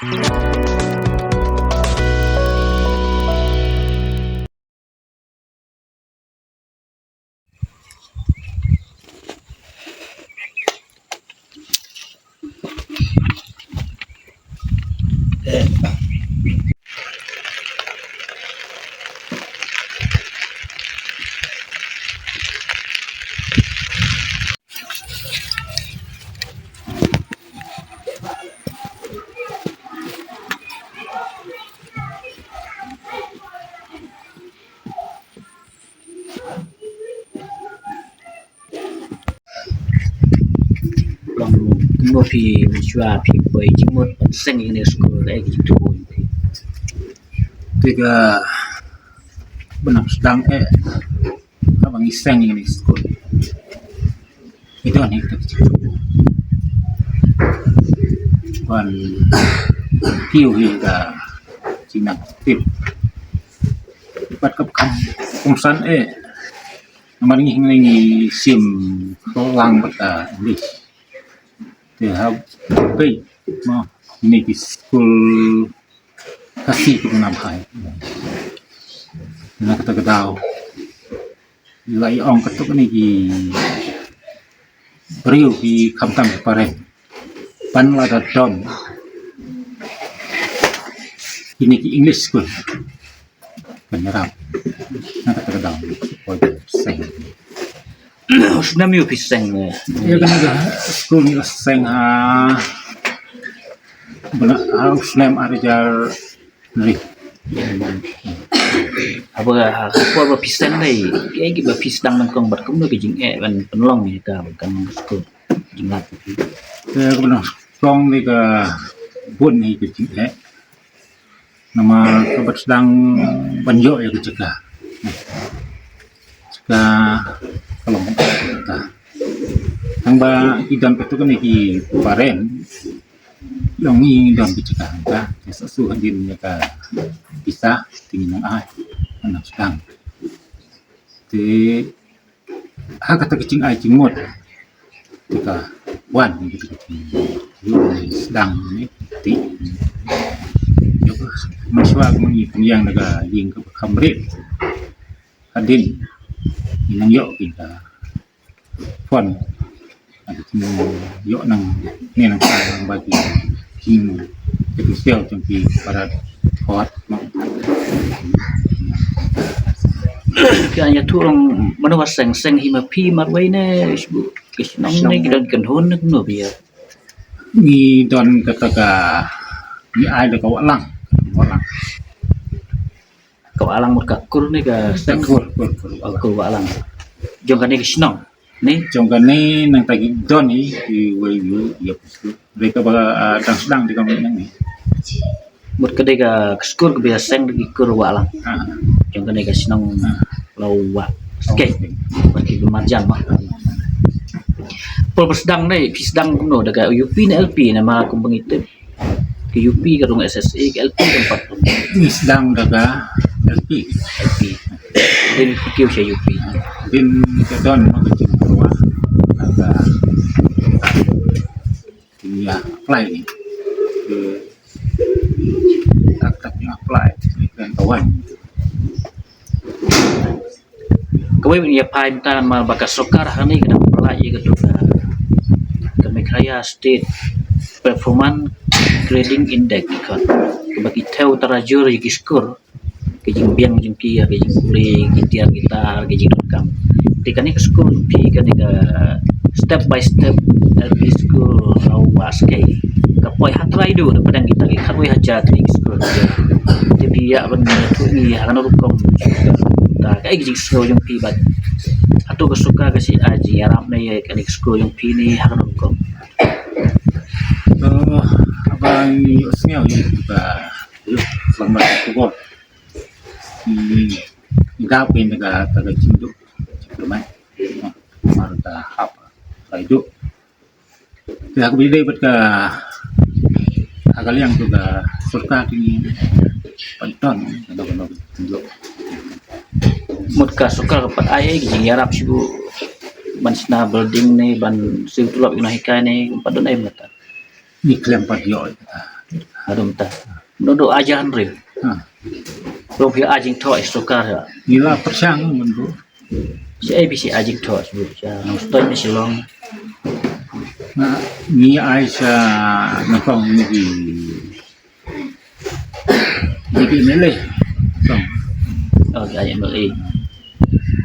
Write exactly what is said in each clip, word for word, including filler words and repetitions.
Long kumno phi mynshuwa phi poi jingmut ban seng ïa kane ka skul, kaei ka jingthmu jong phi? Te ka ban nang sdang eh haba ngi seng ïa kane ka skul, ngi don hi kata ka jingthmu ban kiew hi ka jingnang tip. Bad ka kham kongsan eh namar ngi hangne ngi shim lang bad ka English. Te haba peit mo, kine ki skul Khasi kiba nam hai. Na kata ka daw la ïa ong katto katne ki briew ki khamtam ki parent ban lada don kine ki English school, kan ïarap. Na kata ka daw poi seng. U snem aïu phi seng? Ïa kane ka skul ngi la seng ha, bna ha u snem ar hajar hynriew. Haba ha ka por ba phi seng dei kiei kiba phi sdang nyngkong bad kumno ka jingeh ban pynlong ïa ka ban kan skul jinglait? Ïa kaba nyngkong dei ka bun hi ka jingeh. Namar kaba sdang ban ïoh ïa ka jaka. Jaka ka long kata. Tang ba ki don katto katne ki parent, long ngi don ki jaka kata. Ki sa shu hadien ïa ka pisa te ngi nang ai, nang sdang. Te ha kata ka jingai jingmut te ka wan kata ka jingsdang ne te. Ïoh ka mynshuwa ka ngi pynïeng da ka ïing kaba kham rit. Hadien ngi nang ïoh ki ka fund, ïoh nang ne nang sa nang ba ki jing official jong ki para court. Ka ïathuh long mano ba seng, seng hi ma phi marwei ne shu ki shnong ne ki don kynhun ne kumno phi ïa? Ngi don kata ka, ngi ai da ka Wahlang, Wahlang. Ka Wahlang mut ka kur ne ka seng? Kur, kur, kur. Oh, kur Wahlang. Jong kane ka shnong ne? Jong kane nangta ki don hi kiwei kiwei ïa phi skur. Dei kaba, ah, dang sdang dei ka mut nang ne. Mut ka dei ka skur kaba ïaseng da ki kur Wahlang. Ah. Jong kane ka shnong Lawah Skei. Bad kiba marjan ma. Por ba sdang ne phi sdang kumno, da ka U P ne L P ne, ma kumba ngi tip ka U P ka rung S S A, ka L P kam pat rung? Ngi sdang da ka L P. L P. Hadien phi kiew sha U P? Hadien ka don ma ka jingkyrpad da ka, ngi ïa apply ni. Ka tak tak ngi apply ni kan ka wan. Kawei ngi ïa phai mynta namar ba ka sorkar hangne ka dang pynlait ïa katu ka, ka Meghalaya State Performance Grading Index, ka, kaba ki thew tara jur ïa ki skur, ka jingbiang jong ki, ka jingpule, ki tiar ki tar, ka jingdonkam. Te kane ka skur jong phi, kane ka step by step L P school Lawah Skei, ka poi ha trai duh, da pdeng kita ki khatwei hajar tylli ki skur. Te phi ïa ban ïathuh ngi ha kano rukom ta kaei ka jingsngew jong phi bad hato ka sorkar ka sa ai jingïarap ne ïa kane ka skur jong phi ne ha kano rukom? To, haba ngi ïohsngew ïa kata ka, ïoh, selamat ka khubor. Ngi, ngi dap ïa kata ka jingduh jingkyrmen. Mar ka hap trai duh. Te ha kaba ïadei bad ka, ha ka liang tu ka sorkar ki pynton kano kano ka jingduh. Mut ka sorkar ka pat ai ei ka jingïarap shuh ban shna building ne, ban siew tulop ïa ki nonghikai ne, pat don ei mynta? Ngi khlem pat ïoh ïa kata. Haduh mynta. Mynno haduh ar hajar hynriew. Ha. Long phi ai jingthoh ïa sorkar ha. Ngi la pyrshang mynno. Sha A B C ai jingthoh sha, sha Nongstoiñ ne Shillong. Nga, ngi ai sha nyngkong ngi ki, ngi ki M L A. Tang. Oh, ki ai M L A.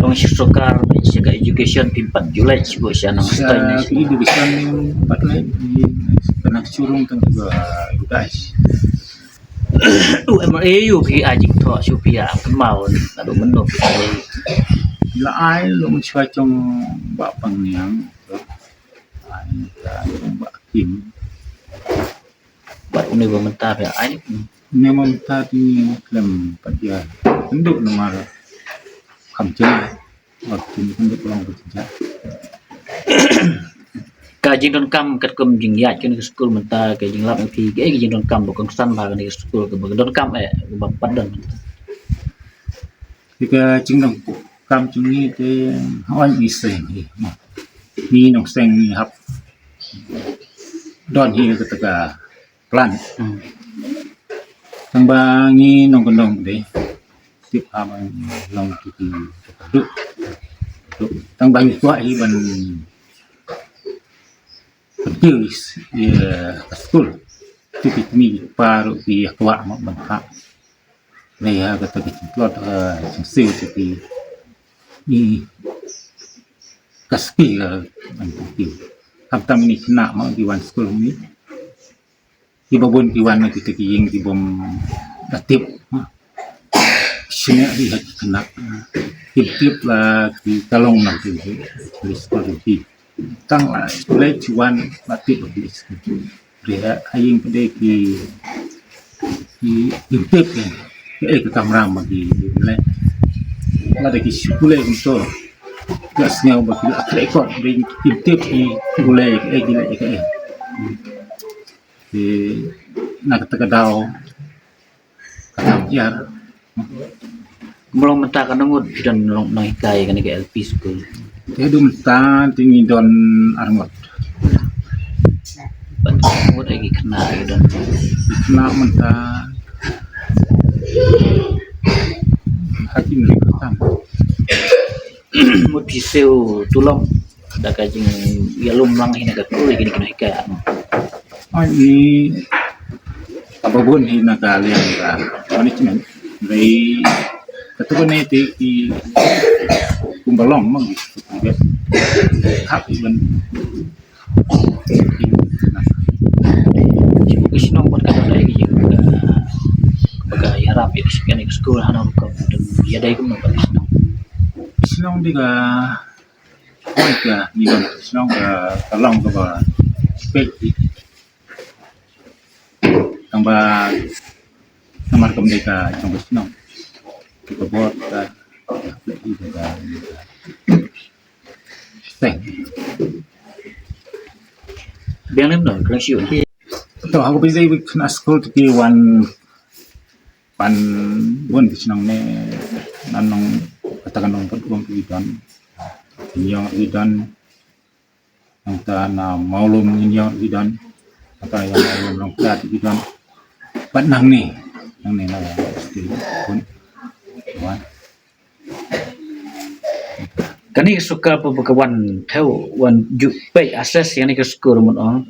Tang sha sorkar, sha ka education phim pat ju leit sha, sha Nongstoiñ ne sha Shillong. Education phim pat leit, ngi kane ka shurung tang ka guys. U M L A u phi ai jingthoh shuh phi ïa kynmaw naduh mynno phi ai. La ai long shuwa jong Bah Pangniang. Ai ka jong Bah Kim. Bad une ba mynta phi ai. Une ba mynta te ngi khlem pat ïa kynduh namar kham jngai. Wat kin kynduh long ba jngai. Ka jingdonkam katkum jingïaid kane ka skul mynta, ka jinglap jong phi, kaei ka jingdonkam ba kongsan bha kane ka skul, kaba ka donkam eh, kaba pat don mynta? Te ka jingdonkam jong ngi te hooid ngi seng hi. Ngi nongseng ngi hap don hi kata ka plan. Hmm. Tang ba ngi nongkyndong de tip ha ba long ki ki duk. Duk. Tang ba ngi kwah hi ban pyntieng ïa ka skul. Te ki kmie ki kpa ruh ki ïa kwah mo ban phah. Ngi ha kata ka jingtlot, eh, jingsiew te ki, ngi ka spi ka ban pyntieng. Khamtam ngi khynnah mo ki wan skul ngi. Kiba bun ki wan na kita ki ïing ki bym da tip, ha. Shane hi ha ki khynnah. Kim tip la ki ka long na ki, ki skul ki. Tang la leit ki wan la tip la ki skul. Re ha ïing pdeng ki, ki, kim tip ki. Ki eh ka kamram ba ki leh. Lada ki shu pule kumto. Ka sngew ba ki la trei kot, re kim tip ki pule ki eh ki leh ki eh. Te na kata ka daw, kata ka ïar. Mlong mynta katno ngut phi don nonghikai kane ka L P school? Te haduh mynta te ngi don ar ngut. Bad katno ngut ki khynnah phi don? Khynnah mynta ha ki nri katan. Mut phi siew tulom da ka jingïalum lang hi na ka kul ïa kine ki nonghikai. Ai, i kaba bun hi na ka liang ka management. Dei kata ka ne te ki kumba long mang ki hap i ban Ki shnong pat ka dei ki jing ka, ka ïarap ïa ka skul hana rukom, ïa dei kumno pat ki shnong. Shnong di ka, oi ka, ni ka shnong ka, ka long kaba pek di. Tang ba namar kam dei ka jong ka shnong. Ka bor ka, ka, ka, Teng. Biang lem dong, kena siu. To, aku bisa ikut kena school tu ki wan pan bun ki shnong ne, nan nong kata ka nong pat um ki don. Nyong ki don. Nong ta na maulum nyong ki don. Kata yang maulum nong ta ki don. Pat nang ni. Nang ni na ya. Pun. Wan. Kane ka sorkar ba ka wan thew wan ju pei assess ïa kane ka skul mut ong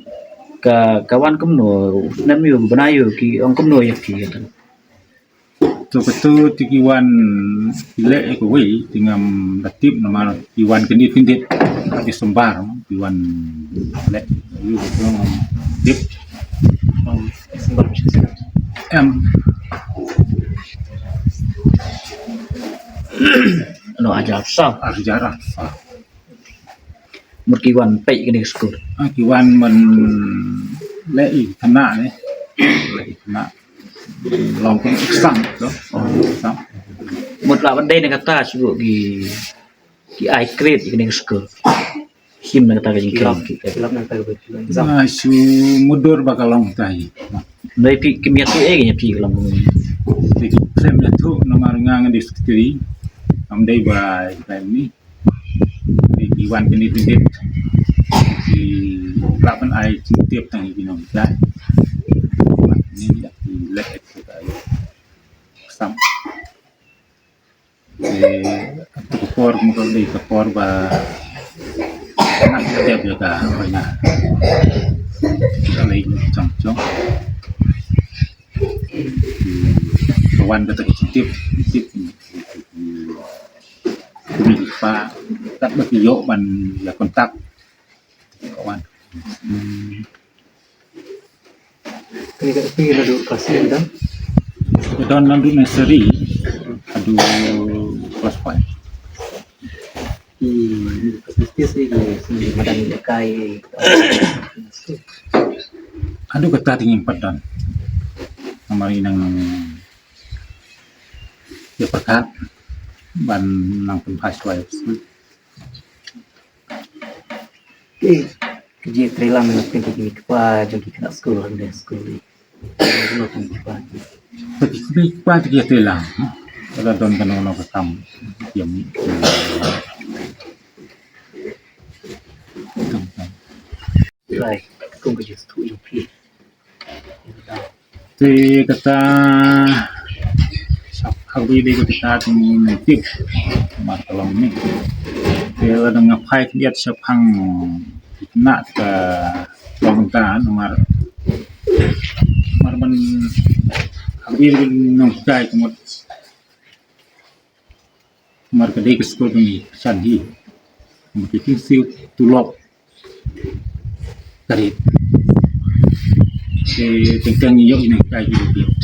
ka, ka wan kumno, u snem ïa u bnai ïa u ki ong kumno ïa phi kata. To kato te ki wan ki leh ïa kawei te ngam da tip namar ki wan kyndit kyndit ha December. Ki wan leh ïa u tong dip. Em. No, ajar sa. Ajar sa. Mut ki wan pei kane ka skul. Ah, ki wan man leh i thana ne. Leh i thana. Long kum exam to. Exam. Mut la ban dei na kata shu ki, ki ai grade ïa kane ka skul. Shim na kata ka jingkren. Ki lap na kata ka jingkren. Ah, shu mudur ba ka long tai. Dei phi kim ïathuh eh, kim ïathuh ka long. Phi kim ïathuh namar nga ngan dei secretary. Am dei ba, ba ni. Ki wan kyndit kyndit. Ki lap ban ai jingtip tang ïa ki nonghikai. Ni ïa ki leh ïa ki ka sam. Te ka por mo ka dei ka por ba na ka dep ïa ka hoi na ka lei chong chong. Ka wan kata ka jingtip, jingtip kumne ki pa kat ba ki ïoh ban ïa contact. Ka wan. Kane ka dei naduh klas eight don? Ka don naduh nursery haduh klas five. Hmm, ka mesti sih di sini madan ni kai. Haduh kata ding pat don. Namar i nang ïa pyrkhat ban nang pynbha shuwa. Ki, ki jingïatreilang na pdeng ki kmie ki kpa jong ki khynnah skul hangta skul. Ki kmie ki kpa ki. Ki kmie ki kpa ki jingïatreilang. Lada don kano kano ka kam. Ïa mi. Kam kam. Right. Kum ka jingstad ïa phi. Te kata, sha, ha kaba ïadei bad kata te ngi tip namar ka long ne. Te lada nga phai khyndiat shaphang khynnah te ka long kumta namar, namar ban, ha kaba ïadei bad nonghikai ka mut. Namar ka dei ka skul ka ngi kyrshan hi. Namar ka jingsiew tulop ka rit. Te teng teng ngi ïoh i nonghikai ki rit.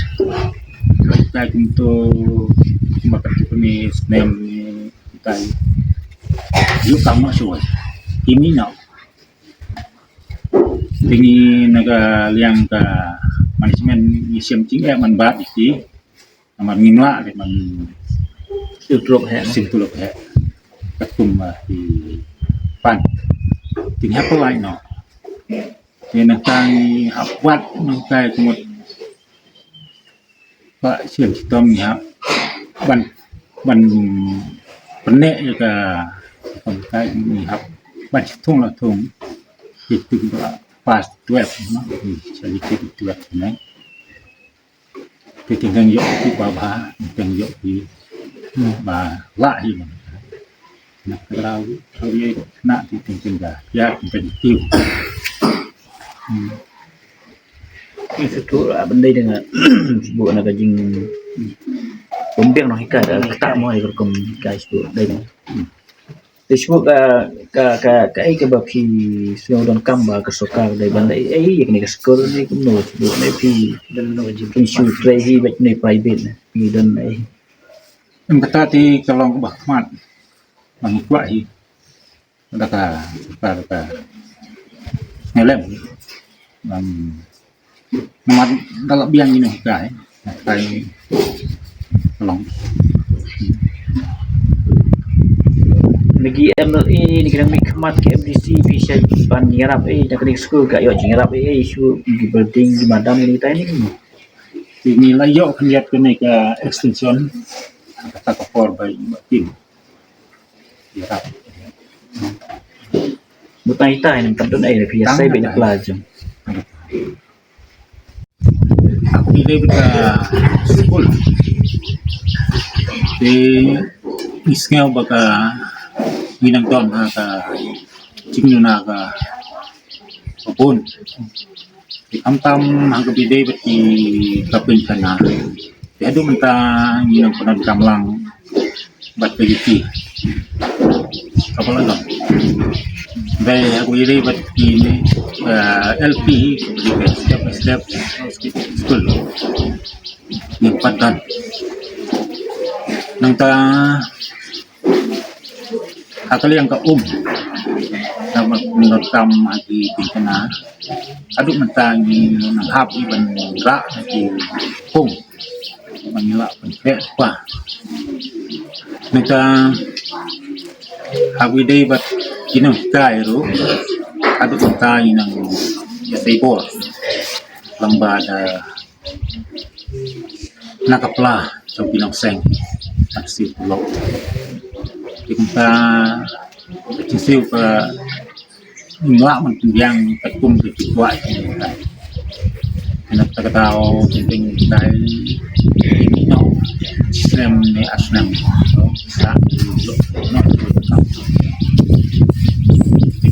Nonghikai kumto namar katto katne snem ngi hikai. Ïoh kam noh shuwa. Ïa mi noh. Te ngi na ka liang ka management ngi shem jingeh man bad ïa ki. Namar ngim lah dei ban siew tulop heh, siew tulop heh. Katkum, ah, ki pan. Te ngi hap pynlait noh. Te nangta ngi hap wad nangta ka mut ba shem shitom ngi hap ban, ban pynneh ïa ka, ka ngi hap ban shi thung la thung. Ki tu ba pass twelve noh. Ngi sa ki twelve noh. Ki teng teng ïoh ki ba bha, teng teng ïoh ki ba lah hi. Na ka rau, rau ïa na ki teng teng da. Ïa ki teng teng. Hmm. Ki shu tu, ah, ban dei da nga, shu buh na ka jing, pynbiang noh hi ka, da ka ta mo hi ka rukom hi ka shu dei da nga. Hmm. Te shu ka, ka, ka, kaei kaba phi sngew donkam ba ka sorkar dei ban leh ei ei ïa kane ka skul ne kumno shu ne phi don no jingpynshai trei hi bad ne private ne phi don ei. Em kata te ka long kaba khmat ban kwah hi. Da ka sorkar ka ngelem ban Namar da la biang ïa ngi nonghikai, nonghikai ka long. Na ki M L A, na ki nongmihkhmat ki M D C, phi shait ban ïarap ei, na kane ka skul ka ïoh jingïarap ei, shu ki building, ki madan, kine kita ne. Te ngi la ïoh khyndiat kane ka extension, kata ka por ba ïa tim. Ïarap. Buta ita ïa nangta don ei, phi ïa sei beit na pla jong. Aku ïa dei beit ka skul. Te ngi sngew ba ka ngi nang don ha ka jingduna ka bun. Te khamtam ha kaba ïadei bad ki ka pynkhana. Te haduh mynta ngi nang pyndonkam lang bad ka U P. Kaba la long. Dei ha kaba ïadei bad ki, eh, L P, step by step, skul. Ngim pat don. Nangta ha ka liang ka um, ka ma-, pyndonkam ha ki pynkhana. Haduh mynta ngi nang hap ban rah ha ki pung. Ba ngi lah ban khreh pa. Nangta ha kaba ïadei bad ki nonghikai ruh. Haduh mynta ngi nang ïa sei bor. Lyngba da na ka pla jong ki nongseng, na ka siew tulop. Te kumta ka jingsiew ka ngim lah ban pynbiang katkum ka jingkwah jong ngi. Te Na kata ka daw, teng teng dai, ino, snem ne ar snem, no, sa, no, no, sa,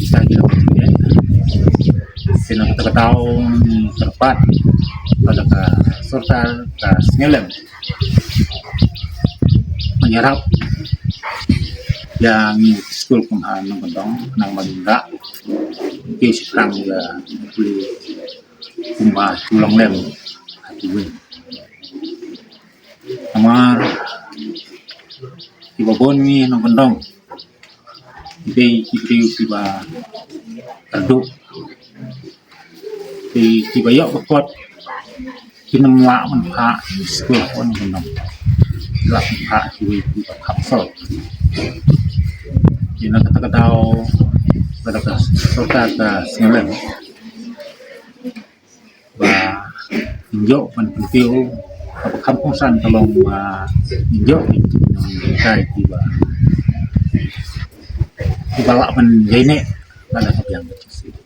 sa, na kata ka daw, kyrpad, bad ka sorkar, ka sngewlem. Ban ïarap ïa ngi skul kum ha Nongkyndong, khnang ban da ki shipang ïa pule kumba ki long lem ha kiwei. Namar kiba bun ngi Nongkyndong, ki dei ki briew kiba kyrduh, ki, kiba ïoh ba kot, kim lah ban phah skul ha Nongkyndong. Lah ban phah kiwei kiba kham sor. Te na kata ka daw, kata ka sorkar ka sngewlem ba ngin ïoh ban kyntiew, kaba kham kongsan ka long ba ngin ïoh ban kyntiew ïa ki nonghikai kiba, kiba lah ban ïaineh lada ka biang ka jingsiewspah.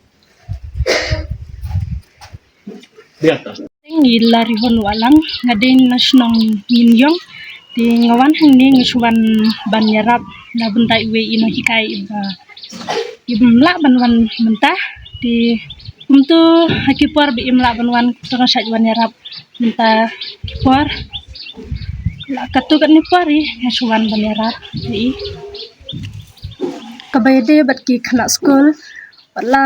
Ngi Larihun Wahlang, nga dei na shnong Ngin Ïong. Te nga wan hangne nga shu wan ban ïarap na bynta iwei i nonghikai iba, iba ym lah ban wan mynta. Te kumto ha ki por ba im lah ban wan, kumto nga shait wan ïarap mynta ki por. La katto katne por i nga shu wan ban ïarap ïa i. Kaba ïadei bad ki khynnah skul, wat la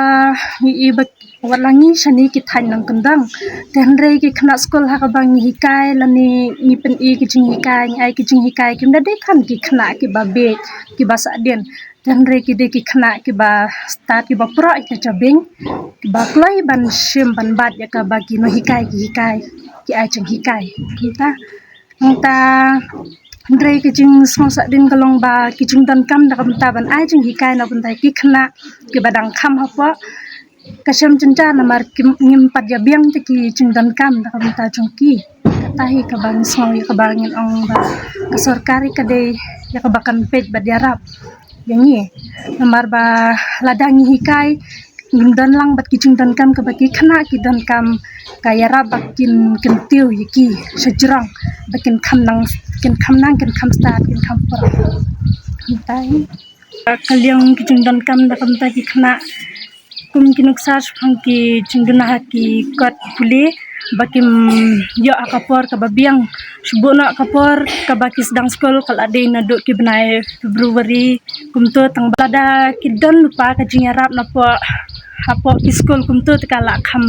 ngi i ba, wat la ngi shane ki thaiñ Nongkyndong. Te hynrei ki khynnah skul ha kaba ngi hikai lane ngi pyni ki jinghikai, ngi ai ki jinghikai, kim da dei than ki khynnah kiba bieit, kiba sahdien. Te hynrei ki dei ki khynnah kiba stad, kiba proh ïa ka jabieng, kiba kloi ban shim ban bat ïa kaba ki nonghikai ki hikai, ki ai jinghikai. Kumta Nangta hynrei ka jingsngewsih dien ka long ba ki jingdonkam da ka bynta ban ai jinghikai na bynta ki khynnah kiba dang kham hapoh ka shem jynjar namar kim, ngim pat ïa biang te ki jingdonkam da ka bynta jong ki. Kata hi kaba ngi sngew ïa kaba ngin ong ba ka sorkar ka dei ïa kaba kan peit bad ïarap ïa ngi. Namar ba lada ngi hikai ngim don lang bad ki jingdonkam kaba ki khynnah ki donkam, ka ïarap ba kin kyntiew ïa ki sha jrong ba kin kham nang, kin kham nang, kin kham stad, kin kham proh. Kumta hi. Ka liang ki jingdonkam da ka bynta ki khynnah kum ki nuksa shaphang ki jingduna ha ki kot pule ba kim ïoh ha ka por kaba biang. Shu buh noh ka por kaba ki sdang skul ka la dei naduh ki bnai February kumto, tang ba lada ki don lypa ka jingïarap napoh, hapoh ki skul kumto te ka la kham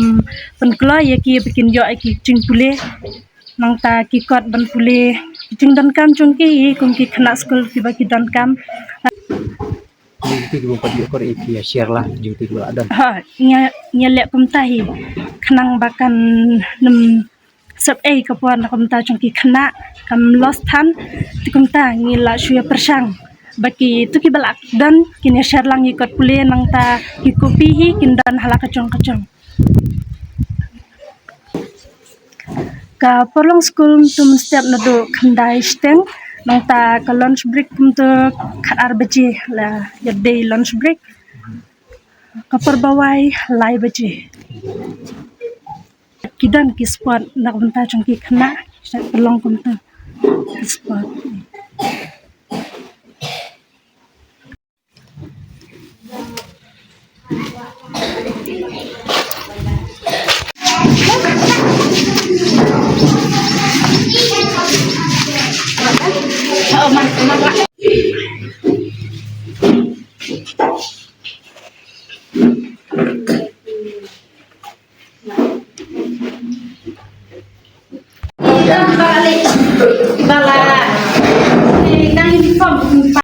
pynkloi ïa ki ba kin ïoh ïa ki jingpule. Nangta ki kot ban pule, ki jingdonkam jong ki kum ki khynnah skul kiba ki donkam. Jingtip kiba pat ïoh kor ïa ki ïa share la, jingtip kiba la don. Ha, ngi, ngi leh kumta hi. Khnang ba kan nym sep ei ka por na kumta jong ki khynnah, kam loss than, te kumta ngi la shu ïa pyrshang ba kito kiba la don kin ïa share lang ïa kot pule, nangta ki kopi hi kin don ha la ka jong ka jong. Ka por long skul mynta mynstep naduh khyndai shiteng, nangta ka lunch break mynta khat ar baje la ïa dei lunch break. Ka por ba wai lai baje. Ki don ki sport na ka bynta jong ki khynnah, ki sa pynlong kumta ki sport.